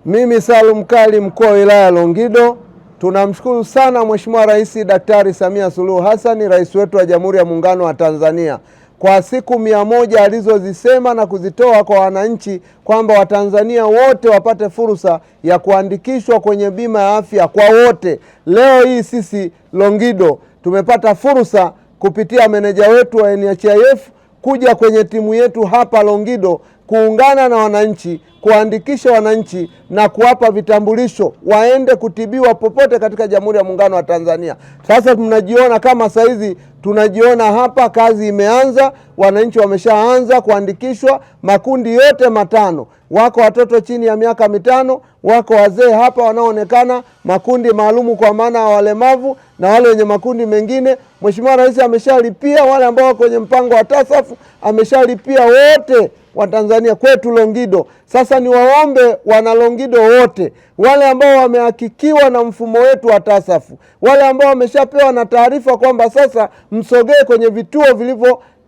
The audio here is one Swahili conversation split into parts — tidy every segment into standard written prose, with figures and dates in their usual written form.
Mimi Salum Kali, mkuu wa wilaya ya Longido, tunamshukuru sana Mheshimiwa Rais Daktari Samia Suluhu Hassan, rais wetu wa Jamhuri ya Muungano wa Tanzania, kwa siku 100 alizozisema na kuzitoa kwa wananchi kwamba Watanzania wote wapate fursa ya kuandikishwa kwenye bima ya afya kwa wote. Leo hii sisi Longido tumepata fursa kupitia meneja wetu wa NHIF kuja kwenye timu yetu hapa Longido kuungana na wananchi kuandikisha wananchi na kuwapa vitambulisho waende kutibiwa popote katika Jamhuri ya Muungano wa Tanzania. Sasa tunajiona kama saizi tunajiona hapa, kazi imeanza, wananchi wameshaanza kuandikishwa, makundi yote matano. Wako watoto chini ya miaka 5, wako wazee hapa wanaoonekana, makundi maalumu kwa maana ya walemavu na wale wenye makundi mengine. Mheshimiwa Rais ameshalipia wale ambao wako kwenye mpango wa TASAFU, ameshalipia wote wa Tanzania kwetu Longido. Sasa niwaombe wana Longido wote, wale ambao wamehakikiwa na mfumo wetu wa TASAFU, wale ambao wameshapewa na taarifa kwamba sasa msogee kwenye vituo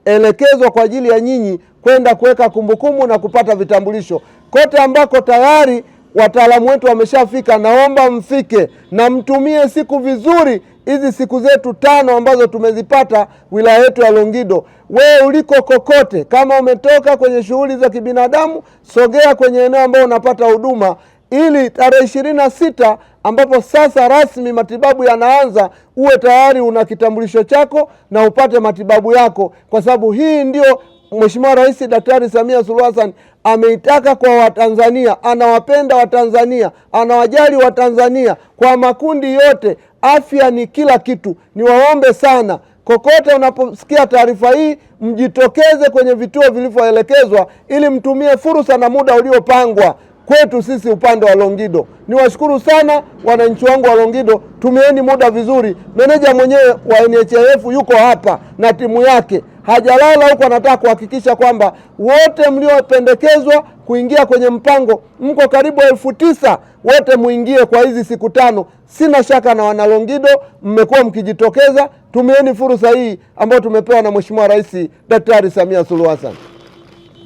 vilivyoelekezwa kwa ajili ya nyinyi kwenda kuweka kumbukumbu na kupata vitambulisho, kote ambako tayari wataalamu wetu wameshafika, naomba mfike na mtumie siku vizuri hizi siku zetu 5 ambazo tumezipata wilaya yetu ya Longido. Wewe uliko kokote, kama umetoka kwenye shughuli za kibinadamu, sogea kwenye eneo ambalo unapata huduma, ili tarehe 26 ambapo sasa rasmi matibabu yanaanza, uwe tayari una kitambulisho chako na upate matibabu yako, kwa sababu hii ndio Mheshimiwa Rais Daktari Samia Suluhu Hassan ameitaka kwa Watanzania. Anawapenda Watanzania, anawajali Watanzania kwa makundi yote. Afya ni kila kitu. Niwaombe sana, kokote unaposikia taarifa hii, mjitokeze kwenye vituo vilivyoelekezwa ili mtumie fursa na muda uliopangwa kwetu sisi upande wa Longido. Niwashukuru sana wananchi wangu wa Longido, tumieni muda vizuri. Meneja mwenyewe wa NHIF yuko hapa na timu yake, hajalala huko, anataka kuhakikisha kwamba wote mliopendekezwa kuingia kwenye mpango, mko karibu 9,000, wote muingie kwa hizi siku 5. Sina shaka na wana Longido mmekuwa mkijitokeza. Tumieni fursa hii ambayo tumepewa na Mheshimiwa Rais Daktari Samia Suluhu Hassan.